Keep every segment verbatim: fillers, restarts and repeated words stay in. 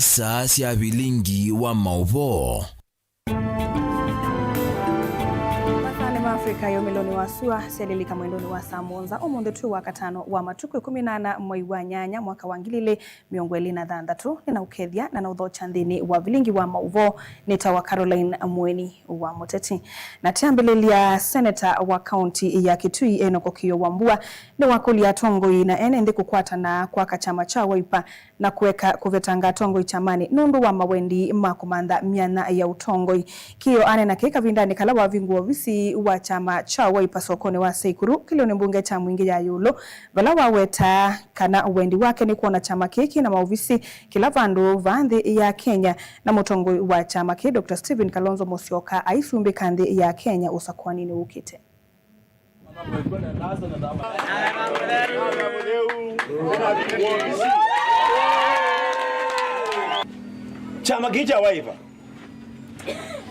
Saa sya vilingi wa maũvoo. Masaanĩ ma Africa yũmĩlonĩ wa sua syalilika mwendonĩ wa saa mũonza ũmũnthĩ twĩ wa katano wa matukũ ĩkũmi na ana mwei wa nyanya mwaka wa ngili ilĩ mĩongo ĩlĩ na thanthatũ. Nĩnaũkethya na naũthokya nthĩnĩ wa vilingi wa maũvoo. Nĩtawa Caroline Mweni wa Mũteti. Na twambĩlĩlya, seneta wa kaunti ya Kitui Enock Kĩyo Wambua nĩwakũlya atongoi na ene nthĩ kũkwatana kwaka kyama kya Wiper na kũeka kũvetanga atongoi kyamanĩ nũndũ wa mawendi ma kũmantha myanya ya ũtongoi. Kĩyo aneena kĩĩ kavindanĩ kala wavingũa ovisi wa kyama kya Wiper sokonĩ wa Seikuru kĩlĩonĩ mbunge kya Mwingĩ ya ĩũlũ, vala wawetaa kana wendi wake nĩ kwona kyama kĩĩ kĩna maovisi kĩla vandũ vaa nthĩ ya Kenya, na mũtongoi wa kyama kĩĩ Doctor Stephen Kalonzo Musyoka aisumbĩka nthĩ ya Kenya ũsakũaninĩ wũkĩte. Kyama kĩĩ kya Wiper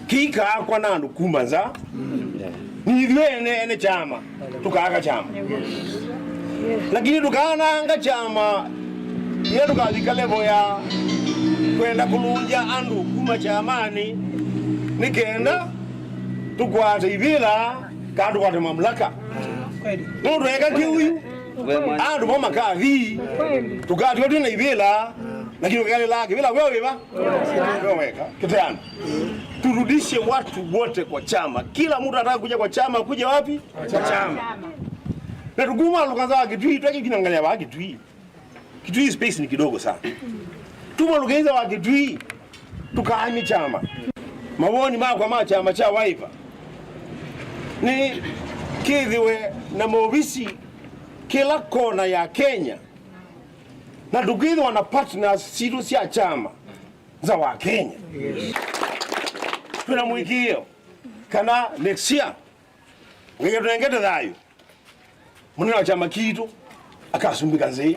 kĩikaakwa na andũ kuma nza. Nĩ ithyĩ ene, ene kyama tũkaaka kyama. Lakini tũkaananga kyama ĩla tũkavika levo ya kwenda kũlũngya andũ kuma kyamanĩ nĩ kenda tũkwate ivĩla kana tũkwate mamlaka. Nũndũ eka kĩu yu, andũ mo makathi, tũkatiwa twĩ na ivĩla, lakini ũkelelaa kĩvĩla weo wĩva? Weo weka. Kĩteano. Turudishe watu wote kwa chama. Kila mtu anataka kuja kwa chama, kuja wapi? Kwa chama. Na tukumaluka nza wa Kitui, twake kinangalia wa Kitui. Kitui space ni kidogo sana. Tumaluka nza wa Kitui, tukaani chama. Mawoni makwa ma kyama kya Wiper nĩ kĩthĩwe na maovisi kĩla kona ya Kenya, na tũkĩthĩwa na partners sitũ sya kyama nza wa Kenya. Twĩna mũĩkĩĩo kana next year Ngai atũnengete thayũ, mũnene wa kyama kitũ akasumbĩka nzĩ.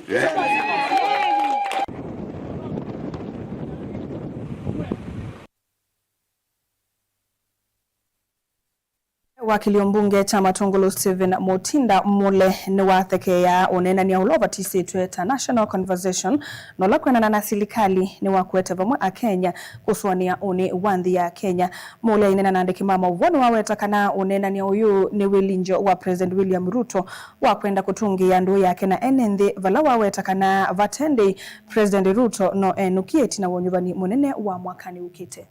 Wakili wa mbunge kya Matungulu Stephen Mutinda Mule nĩwathekeea ũneenany'a ũla ũvatisĩtw'e ta national conversation, na ũla kwendana na silikalĩ nĩwakwete vamwe Akenya kũsũanĩa ũnĩ wa nthĩ ya Kenya. Mule aineena na andĩki ma maũvoo nĩwaweta kana ũneenany'a ũyũ nĩ wĩlingyo wa President William Ruto wa kwenda kũtũngĩĩa ndũũ yake na ene nthĩ, vala waweta kana vate ndĩi President Ruto no enũkie ĩtina wa ũnyuvani mũnene wa mwakanĩ ũkĩte.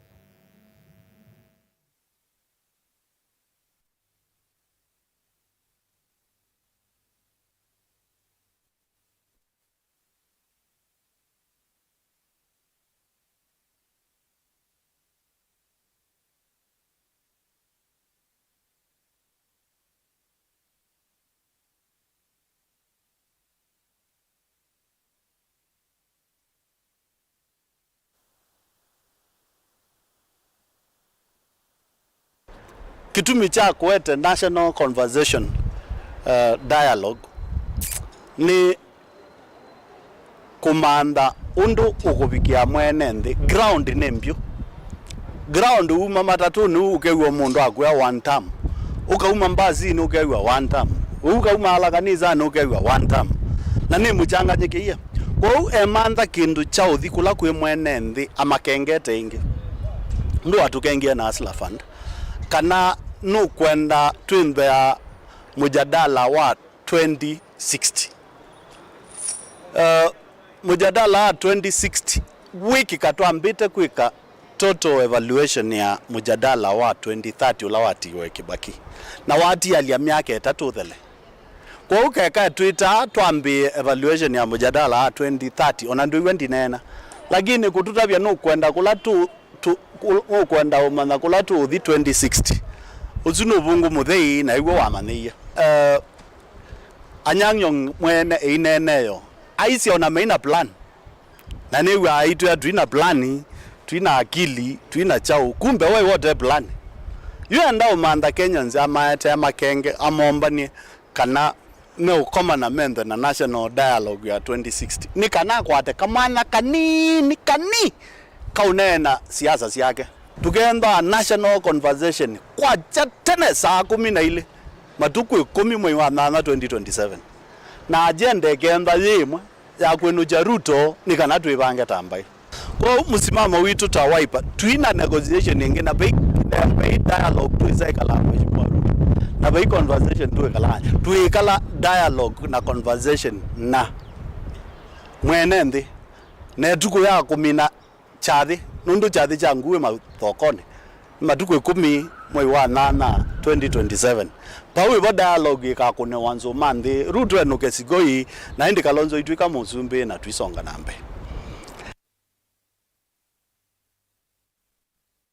Kĩtumi kya kũete national conversation, uh, dialogue nĩ kũmantha ũndũ ũkũvikĩa mwene nthĩ. Ground nĩ mbyũ. Ground uma matatũnĩ ũkew'a mũndũ akwĩa one term. Ũkauma mbasinĩ ũkew'a one term. Ũkauma ala kanisanĩ ũkew'a one term. Na nĩ mũkyanganyĩkĩie. Kwoou emantha kĩndũ kya ũthi kũla kwĩ mwene nthĩ amakengete ĩngĩ. Ndũatũkengie na Hustler Fund. Kana nũkwenda twĩmbea mũjadala wa twenty sixty. Uh, mũjadala wa twenty sixty wĩkĩka twambĩte kwĩka total evaluation ya mũjadala wa twenty thirty ũla watiiwe Kibaki, na watialya myaka ĩtatũ ũthele. Kwoou keka twĩtaa twambĩĩe evaluation ya mũjadala wa twenty thirty, ona ndwĩw'a ndineena, lakini kũtũtavya nũkwenda kũla tũ, tũ, kũ, nũkwenda ũmanya kũla tũũthi twenty sixty. Ũsu nĩ ũvũngũ mũthei, na ĩw'o wamanyĩie. Uh, Anyang' Nyong'o mwene ĩineeneeo aisye ona meina plan. Na nĩw'aa aitwĩa twina plan, twina akili, twina kyaũ, kumbe we wote plan. Yu enda ũmantha Kenyans amaetee makenge, amombany'e kana meũkomana menthe na national dialogue ya twenty sixty. Nĩ kana akwate kamwanya kanini, kanini kaũneena siasa syake. Tũkenda national conversation kwakya tene saa kũmi na ilĩ, matukũ ĩkũmi mwei wa nyanya twenty twenty-seven. Na agenda ĩkenda yĩ ĩmwe ya kwĩnũkya Ruto nĩ kana twĩvange ta mbaĩ. Kwoou mũsimamo witũ ta Wiper, twina negotiation ĩngĩ, na vei, na vei dialogue twĩsa ĩkalaa, Mheshimiwa Ruto, na vei conversation twĩkalaa. Twĩkala dialogue na conversation na mwene nthĩ, na ĩtukũ ya kũmina kyathĩ, nũndũ kyathĩ kya ngũĩ mathokonĩ, nĩ matukũ ĩkũmi mwei wa nyanya twenty twenty-seven. Vau ĩvo dialogue ĩkakũnĩwa nzũma nthĩ, Ruto enũke Sigoi, na ĩndĩ Kalonzo itw'ĩka mũsumbĩ na twisonga na mbee.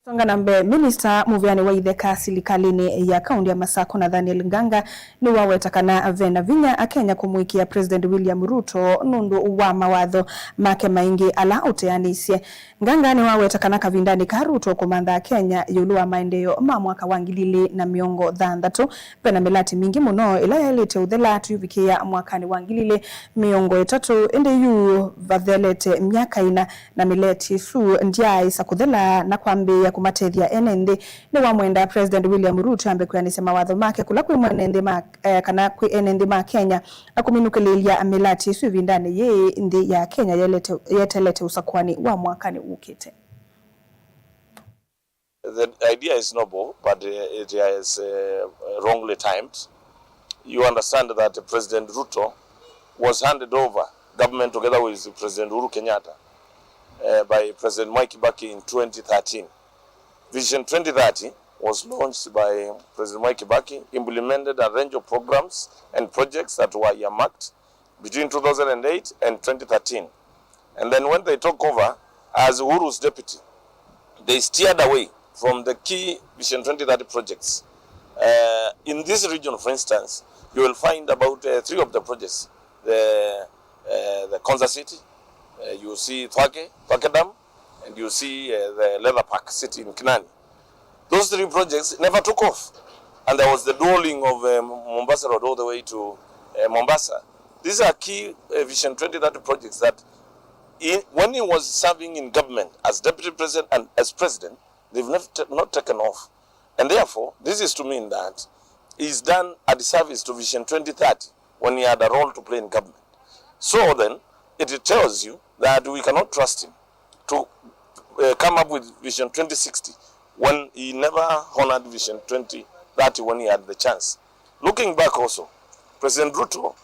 Songa na mbee, minista mũvĩanĩ wa itheka silikalĩnĩ ya kaunti ya Masakũ, Nathaniel Nganga, nĩwaweta kana ve na vinya Akenya kũmũĩkĩĩa President William Ruto nũndũ wa mawatho make maingĩ ala ũteanĩsye. Nganga nĩwaweta kana kavindanĩ ka Ruto kũmantha Akenya ĩũlũ wa maendeeo ma mwaka wa ngili ilĩ na mĩongo thanthatũ, ve na mĩlati mingĩ mũno ĩla yaĩlĩte ũthela tũivikĩĩa mwakanĩ wa ngili ilĩ mĩongo ĩtatũ, ĩndĩ yu vathelete myaka ĩna na mĩleti ĩsu ndyaaĩsa kũthela na kwambĩĩa kũmatethya ene nthĩ. Nĩwamwenda President William Ruto ambe kwĩanĩsya mawatho make kũla kwĩ mwene nthĩ ma, eh, kana kwĩ ene nthĩ ma Kenya, na kũminũkĩlĩĩlya mĩlati ĩsu ĩvindanĩ yĩĩ nthĩ ya Kenya yelete, yetelete ũsakũani wa mwakanĩ wũkĩte. The idea is noble, but, uh, it is, uh, wrongly timed. You understand that President Ruto was handed over government together with President Uhuru Kenyatta, uh, by President Mwai Kibaki in twenty thirteen. Vision twenty thirty was launched by President Mwai Kibaki, implemented a range of programs and projects that were earmarked between two thousand and eight and twenty thirteen. And then when they took over as Uhuru's deputy, they steered away from the key Vision twenty thirty projects. Uh, in this region, for instance, you will find about, uh, three of the projects, the, uh, the Konza City, uh, you see Thwake, Thwake Dam, and you see, uh, the Leather Park City in Kinani. Those three projects never took off. And there was the dualling of, uh, Mombasa Road all the way to, uh, Mombasa. These are key, uh, Vision twenty thirty projects that he, when he was serving in government as deputy president and as president, they've not, not taken off. And therefore, this is to mean that he's done a disservice to Vision twenty thirty when he had a role to play in government. So then, it tells you that we cannot trust him to, uh, come up with Vision twenty sixty when he never honored Vision twenty thirty when he had the chance. Looking back also, President Ruto,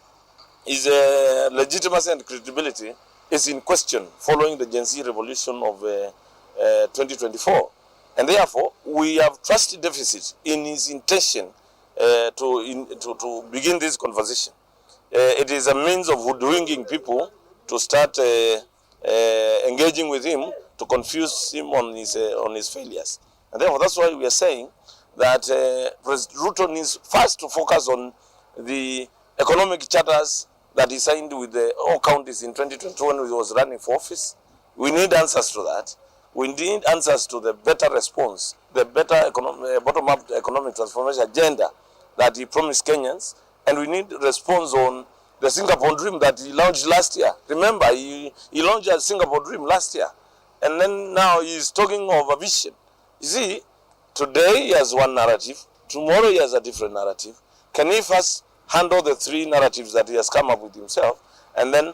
his, uh, legitimacy and credibility is in question following the Gen Z revolution of, uh, uh, twenty twenty-four. And therefore, we have trust deficit in his intention, uh, to, in, to, to begin this conversation. Uh, it is a means of hoodwinking people to start, uh, uh, engaging with him, to confuse him on his, uh, on his failures. And therefore, that's why we are saying that, uh, President Ruto needs first to focus on the economic charters that he signed with the all counties in twenty twenty when he was running for office. We need answers to that. We need answers to the better response, the better econom-, uh, bottom-up economic transformation agenda that he promised Kenyans. And we need response on the Singapore dream that he launched last year. Remember, he, he launched a Singapore dream last year. And then now he is talking of a vision. You see, today he has one narrative, tomorrow he has a different narrative. Can he first handle the three narratives that he has come up with himself? And then,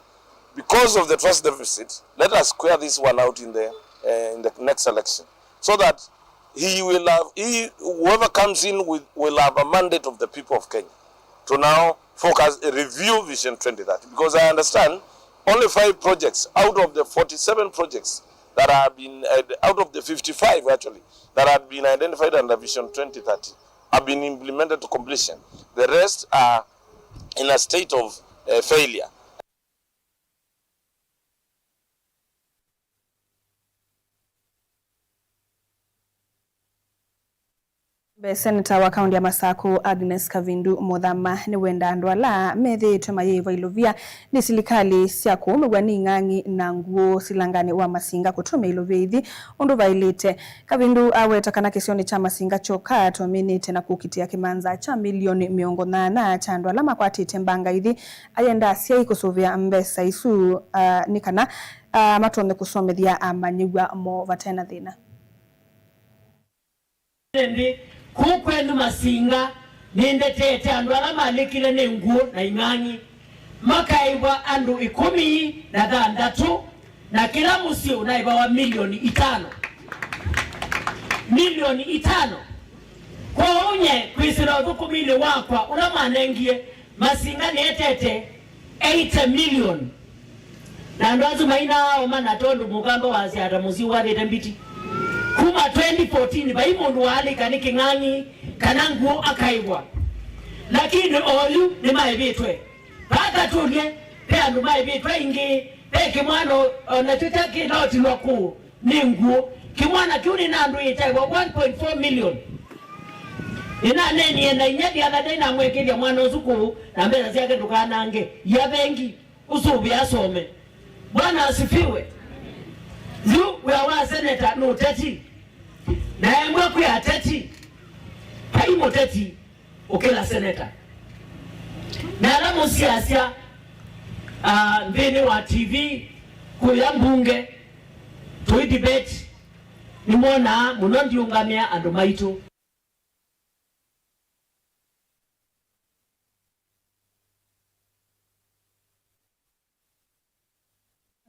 because of the trust deficit, let us square this one out in the, uh, in the next election, so that he will have, he, whoever comes in with, will have a mandate of the people of Kenya to now focus, review Vision twenty thirty. Because I understand only five projects out of the forty-seven projects that have been, uh, out of the fifty-five actually, that had been identified under Vision twenty thirty have been implemented to completion. The rest are in a state of, uh, failure. Mbee, Seneta wa kaunti ya Masakũ, Agnes Kavindu Mũthama, nĩwenda andũ ala methĩĩtwe mayĩĩva ilovia nĩ silikalĩ sya kũũmĩw'a nĩ ing'ang'i na ngũũ silanganĩ wa Masinga kũtũmĩa ilovia ithi ũndũ vaĩlĩte. Kavindu aweta kana kĩsionĩ kya Masinga kyoka twaminĩte na kũkitĩa kĩmanza kya milioni mĩongo nyanya kya andũ ala makwatĩte mbanga ithi. Ayenda asyai kũsũvĩa mbesa isu, ah, nĩ kana, ah, matonye kũsomethya amanyĩw'a moo vate na thĩna. Nthĩ, kũu kwenyu Masinga, nĩndetete andũ ala malĩkile nĩ ngũũ na ing'ang'i, makaĩvwa andũ ĩkũmi na thanthatũ, Na kĩla mũsyĩ ũnaĩvawa milioni itano. Milioni itano. Kwoou nye kwĩsĩla ũthũkũminĩ wakwa ũla manengie, Masinga nĩetete eighty million. Na andũ asu mainaaoma na tondũ mũkamba wasya ata mũsyĩ ũwathĩte mbiti. Kuma twenty fourteen, vai mũndũ waalĩka nĩ kĩng'ang'i kana ngũũ akaĩvwa. Lakini oyu nĩmaĩvĩtwe. Vakatũlye, ve andũ maĩvĩtwe aingĩ, ve kĩmwana o nakyo kya kĩnaotilwa kũũ nĩ ngũũ. Kĩmwana kĩu nĩnandũĩte wa one point four million. Nĩnaneenie na inya the other day, namwĩkĩthya mwana ũsu kũũ, na mbesa syake ndũkanange, ya vengi, ũsũvĩe asome. Bwana asifiwe. Yu wĩa wa seneta nĩ ũteti. Na embwa kwĩ ateti, vai mũteti ũkĩla seneta. Na ala mũsiasya, ah, nthĩnĩ wa T V, kũya mbunge, tũi debate, nĩmwonaa mũno ndiũngamĩa andũ maitũ.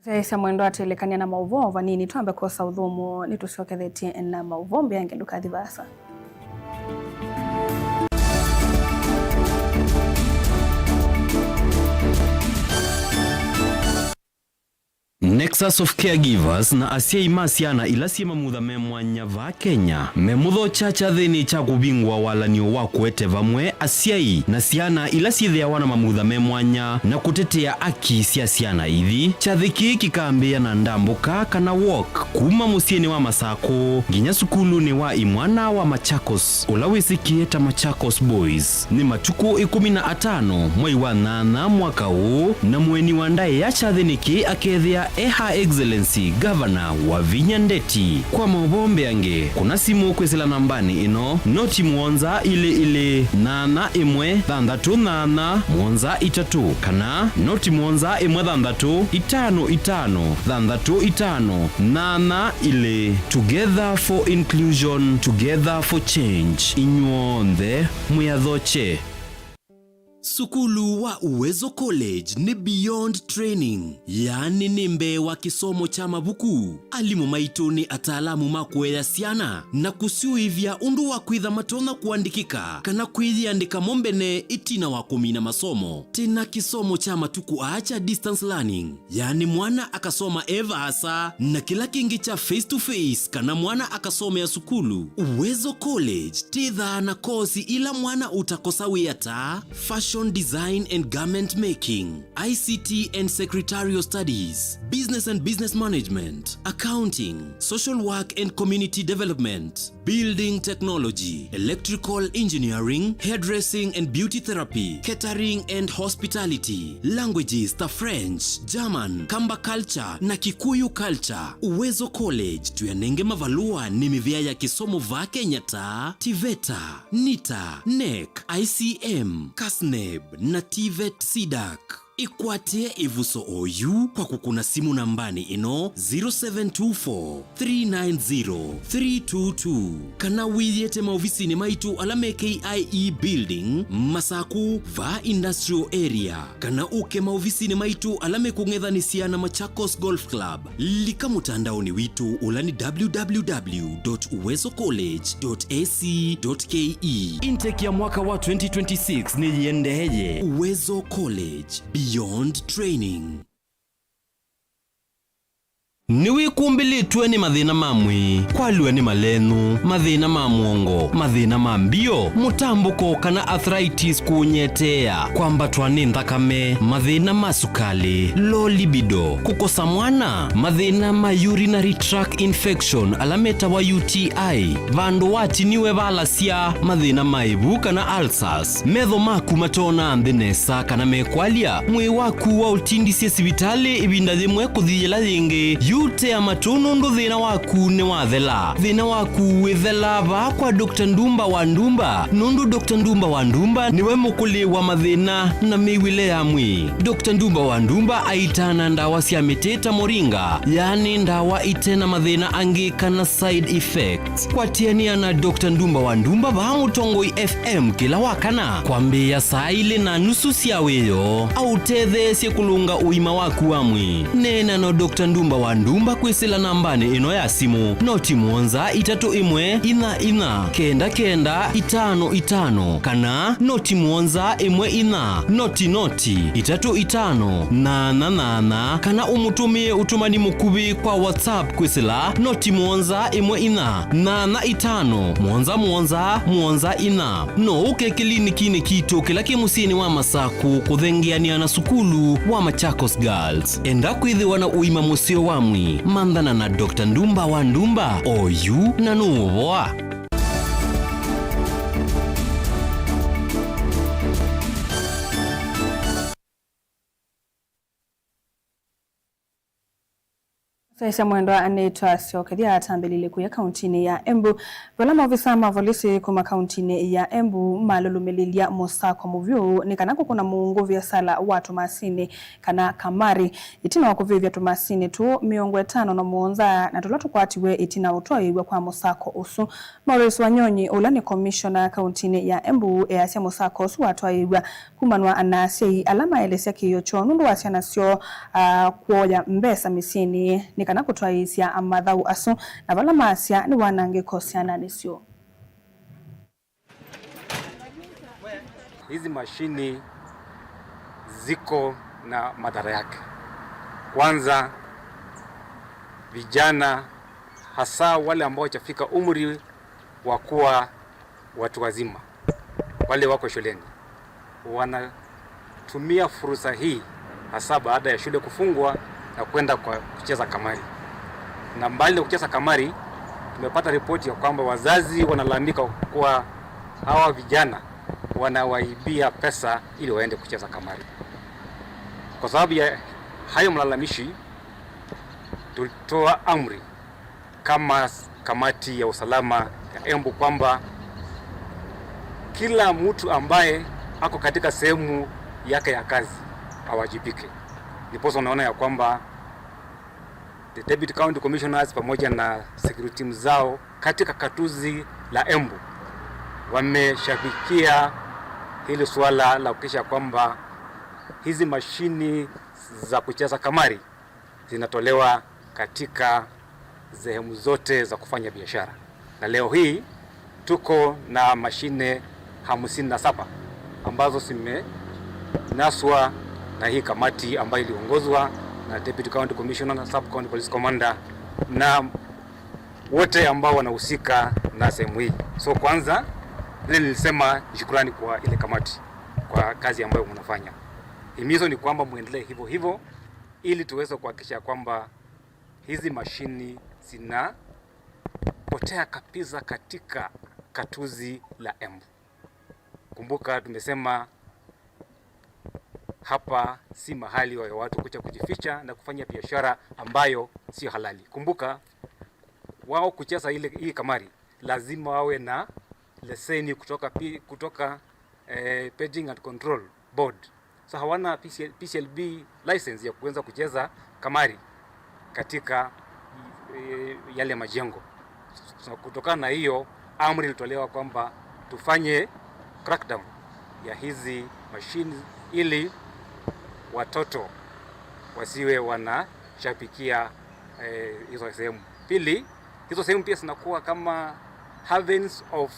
Syaĩsya mwendwa atwĩlĩkany'a na maũvoo vanini, twambe kwosa ũthũmũo, nĩtũsyokethetye na maũvoo mbeange, ndũkathi vaasa. Nexus of Caregivers na asyai ma syana ila syĩ mamutha me mwanya vaa Kenya memũthokya kyathĩnĩ kya kũvingũa walan'yo wa kũete vamwe asyai na syana ila syĩthĩawa na mamutha me mwanya na kũtetea aki sya syana ithi. Kyathĩ kĩĩ kĩkambĩĩa na ndambũka kana walk kuma mũsyĩnĩ wa Masakũ nginya sukulunĩ wa imwana wa Machakos, ũla wĩsĩkĩe ta Machakos Boys. Nĩ matukũ ĩkũmi na atano mwei wa nyanya mwaka ũũ, na mũeni wa ndaĩa kyathĩnĩ kĩĩ akethĩa e Her Excellency Governor Wavinya Ndeti. Kwa maũvoo mbeange, kũna simũ kwĩsĩla nambanĩ ĩno, noti mũonza ilĩ ilĩ, nyanya ĩmwe, thanthatũ nyanya, mũonza itatũ, kana noti mũonza ĩmwe thanthatũ, itano itano, thanthatũ itano, nyanya ilĩ. Together for inclusion, together for change. Inyw'onthe mwĩathokye. Sukulu wa Uwezo College nĩ beyond training, yaani nĩ mbee wa kĩsomo kya mavuku. Alimũ maitũ nĩ ataalamu ma kũea syana na kũsyũĩvya ũndũ wa kwĩtha matonya kũandĩkĩka kana kwĩyĩandĩka mo mbene ĩtina wa kũmina masomo. Twĩ na kĩsomo kya matukũ aa kya distance learning, yaani mwana akasoma e vaasa, na kĩla kĩngĩ kya face to face kana mwana akasomea sukulu. Uwezo College twĩthaa na kosi ila mwana ũtakosa wĩa ta fashion design and garment making, I C T and secretarial studies, business and business management, accounting, social work and community development, building technology, electrical engineering, hairdressing and beauty therapy, catering and hospitality, languages ta French, German, Kamba culture na Kikuyu culture. Uwezo College twĩanenge mavalũa nĩ mĩvĩa ya kĩsomo vaa Kenya ta TVETA, NITA, NEC, I C M, KASNEB na TVET CDAC. Ĩkwatĩe ĩvuso oyu kwa kũkũna simũ nambanĩ ĩno, zero seven two four, three nine zero, three two two, kana wĩyĩte maovisinĩ maitũ ala me K I E Building, Masaku, vaa Industrial Area, kana ũke maovisinĩ maitũ ala mekũng'ethanĩsya na Machakos Golf Club. Lika mũtandaonĩ witũ ũla nĩ www dot uwezocollege dot ac dot ke. Intake ya mwaka wa twenty twenty-six nĩyĩendeeye. Uwezo College, beyond training. Nĩwĩkumbĩlĩtwe nĩ mathĩna ma mwĩĩ, kwalw'a nĩ malenũ, mathĩna ma mũongo, mathĩna ma mbio, mũtambũko kana arthritis kũũnyetea, kwambatwa nĩ nthakame, mathĩna ma sukalĩ, low libido, kũkosa mwana, mathĩna ma urinary tract infection ala metawa U T I, vandũ watiniwe valasya, mathĩna ma ĩvu kana ulcers, metho maku matoonaa nthĩ nesa kana mekwalya, mwĩĩ waku waũtindisye sivitalĩ ĩvinda yĩmwe kũthi yĩla yĩngĩ, Yu tea matũ nũndũ thĩna waku nĩwathela. Thĩna waku wĩthela vaa kwa Doctor Ndumba wa Ndumba, nũndũ Doctor Ndumba wa Ndumba nĩwe mũkũlĩ wa mathĩna na mĩw'ĩle ya mwĩĩ. Doctor Ndumba wa Ndumba aitaana ndawa sya mĩtĩ ta moringa, yaani ndawa ite na mathĩna angĩ kana side effects. Kwatĩanĩa na Doctor Ndumba wa Ndumba vaa Mũtongoi F M kĩla wa kana kwambĩĩa saa ilĩ na nusu sya wĩoo, aũtetheesye kũlũnga ũima waku wa mwĩĩ. Neena na Doctor Ndumba wa Ndumba kwĩsĩla nambanĩ ĩno ya simũ, noti mũonza itatũ ĩmwe inya inya kenda kenda itano itano, kana noti mũonza ĩmwe inya noti noti itatũ itano nana nana, kana ũmũtũmĩe ũtũmani mũkuvĩ kwa WhatsApp kwĩsĩla noti mũonza ĩmwe inya nana itano mũonza mũonza mũonza inya. No ũke kĩlinikinĩ kitũ kĩla kĩ mũsyĩnĩ wa Masakũ kũthengeanĩa na sukulu wa Machakos Girls. Enda kwĩthĩwa na ũima mũseo wa mwĩĩ, manthana na Doctor Ndumba wa Ndumba, oyu na nũũvoa. Sesya mwendwa nĩtwasyokethya atambĩlĩlye kũya kauntinĩ ya Embu, vala maovisa ma volisi kuma kauntinĩ ya Embu malũlũmĩlĩlya mũsako mũvyũ nĩ kana kũkũna mũungu viasala wa tũmasinĩ kana kamari. Ĩtina wa kũvĩvya tũmasinĩ tũũ mĩongo ĩtano na mũonza na tũla tũkwatiwe ĩtina ũtwaĩĩw'a kwa mũsako ũsu, Maurice Wanyonyi, ũla nĩ komishona kauntinĩ ya Embu, easya mũsako ũsu watwaĩĩw'a kumanwa na asyai ala maelesya kĩĩo kyoo nũndũ wa syana syoo, ah, kwoya mbesa mĩsyĩnĩ nĩ kana kũtwaĩĩsya mathaũ asu, na vala maasya nĩ wanangĩko syananĩ syoo. Hizi mashini ziko na madhara yake. Kwanza, vijana, hasa wale ambao hawajafika umri wa kuwa watu wazima, wale wako shuleni, wanatumia fursa hii, hasa baada ya shule kufungwa, na kwenda kwa kucheza kamari. Na mbali na kucheza kamari, tumepata ripoti ya kwamba wazazi wanalalamika kuwa hawa vijana wanawaibia pesa ili waende kucheza kamari. Kwa sababu ya hayo malalamishi, tulitoa amri kama s-, kamati ya usalama ya Embu kwamba kila mtu ambaye ako katika sehemu yake ya kazi awajibike. Ndiposa unaona ya kwamba the Deputy County Commissioners pamoja na security team zao katika katuzi la Embu wameshafikia hili suala la kuhakikisha kwamba hizi mashini za kucheza kamari zinatolewa katika sehemu zote za kufanya biashara. Na leo hii tuko na mashine hamsini na saba ambazo zimenaswa na hii kamati ambayo iliongozwa na Deputy County Commissioner na Sub County Police Commander na wote ambao wanahusika na sehemu hii. So kwanza, vile nilisema, ni shukrani kwa ile kamati kwa kazi ambayo mnafanya. Himizo ni kwamba muendelee hivyo hivyo ili tuweze kuhakikisha kwamba hizi mashini zinapotea kabisa katika katuzi la Embu. Kumbuka tumesema hapa si mahali wa watu kuja kujificha na kufanya biashara ambayo sio halali. Kumbuka, wao kucheza ile, hii kamari, lazima wawe na leseni kutoka pi-, kutoka, eh, Betting and Control Board. So hawana P C L, P C L B license ya kuweza kucheza kamari katika, eh, yale majengo. So kutokana na hiyo, amri ilitolewa kwamba tufanye crackdown ya hizi machines ili watoto wasiwe wanashabikia, eh, hizo sehemu. Pili, hizo sehemu pia zinakuwa kama havens of,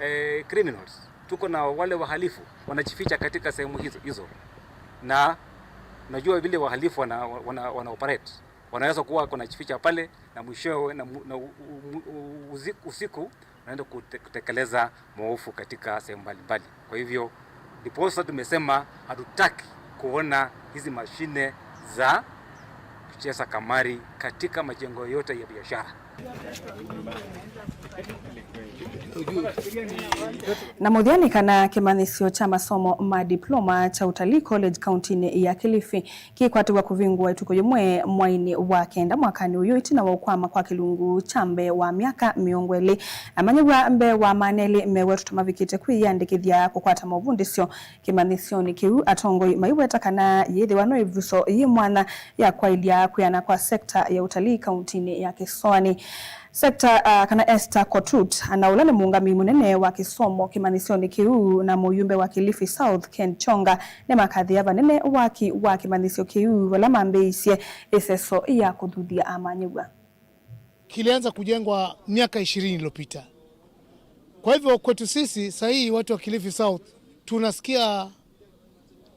eh, criminals. Tuko na wale wahalifu wanajificha katika sehemu hizo, hizo. Na unajua vile wahalifu wana, wana, wana operate. Wanaweza kuwa wanajificha pale na mwishowe na mu-, na u-, u-, u-, uzi-, usiku wanaenda kute-, kutekeleza maovu katika sehemu mbalimbali. Kwa hivyo, ndiposa tumesema hatutaki kuona hizi mashine za kucheza kamari katika majengo yote ya biashara. Na mũthya nĩ kana kĩmanyĩsyo kya masomo ma diploma kya Utalii College kauntinĩ ya Kilifi kĩkwatĩw'a kũvingũa ĩtukũ yĩmwe mwainĩ wa kenda mwakanĩ ũyũ, ĩtina wa ũkwama kwa kĩlungu kya mbee wa myaka mĩongo ĩlĩ. Amanyĩw'a mbee wa maana elĩ mewetũ tũmavikĩte kwĩyĩandĩkĩthya kũkwata movundĩsyo kĩmanyĩsyonĩ kĩu, atongoi maiweta kana yĩthĩwa no ĩvuso yĩ mwanya ya kwaĩlya kwĩana kwa sekta ya utalii kauntinĩ ya Kĩsoanĩ. Sekta, ah, kana Esther Kotut, na ũla nĩ mũũngamĩi mũnene wa kĩsomo kĩmanyĩsyonĩ kĩu na mũyumbe wa Kilifi South Ken Chonga, nĩmakathĩa vanene waki wa kĩmanyĩsyo kĩu vala mambĩĩisye ĩseso ya kũthuthya amanyĩw'a. Kilianza kujengwa miaka ishirini iliyopita. Kwa hivyo kwetu sisi sahii watu wa Kilifi South tunasikia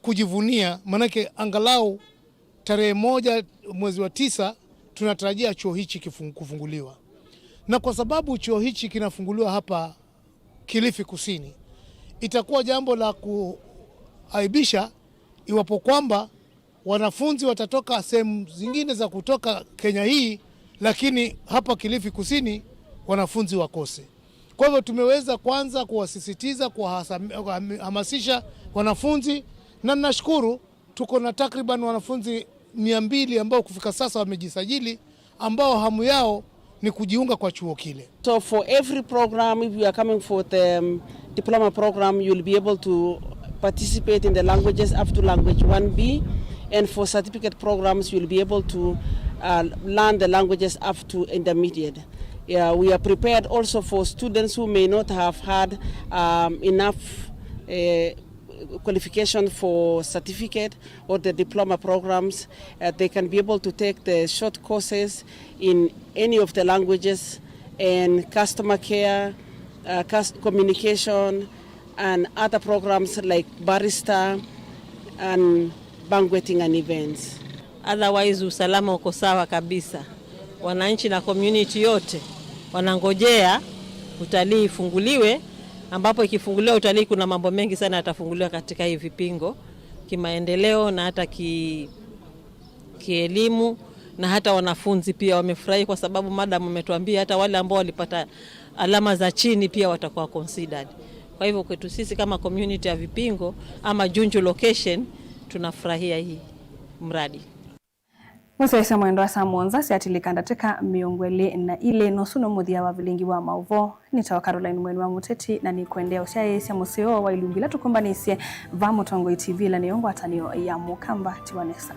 kujivunia, manake angalau tarehe moja mwezi wa tisa tunatarajia chuo hichi kifung-, kufunguliwa. Na kwa sababu chuo hichi kinafunguliwa hapa Kilifi Kusini, itakuwa jambo la kuaibisha iwapo kwamba wanafunzi watatoka sehemu zingine za kutoka Kenya hii, lakini hapa Kilifi Kusini wanafunzi wakose. Kwa hivyo tumeweza kwanza kuwasisitiza, kuwahamasisha wanafunzi, na ninashukuru tuko na takriban wanafunzi mia mbili ambao kufika sasa wamejisajili, ambao hamu yao ni kujiunga kwa chuo kile. So for every program, if you are coming for the, um, diploma program, you'll be able to participate in the languages up to language one B, and for certificate programs, you'll be able to, uh, learn the languages up to intermediate. Yeah, we are prepared also for students who may not have had, um, enough, uh, qualification for certificate or the diploma programs. Uh, they can be able to take the short courses in any of the languages, and customer care, uh, cus-, communication, and other programs like barrister and banqueting and events. Otherwise, usalama uko sawa kabisa. Wananchi na community yote wanangojea utalii ifunguliwe, ambapo ikifunguliwa utalii, kuna mambo mengi sana yatafunguliwa katika hii vipingo, kimaendeleo na hata ki-, kielimu, na hata wanafunzi pia wamefurahi kwa sababu madam ametuambia hata wale ambao walipata alama za chini pia watakuwa considered. Kwa hivyo kwetu sisi kama community ya Vipingo ama Junju location, tunafurahia hii mradi. Mũsyaĩĩsya mwendwa, saa mũonza syatilĩka ndatĩka mĩongo ĩlĩ na ilĩ, na ũsu nĩ mũthya wa vilingi wa maũvoo. Nĩtawa Caroline Mweni wa Mũteti, na nĩkwendea ũsyaĩĩsya mũseo wa ilungu ila tũkũmbanĩsye va Mũtongoi T V, ĩla nĩyo ngwatanĩo ya Mũkamba. Tiwa nesa.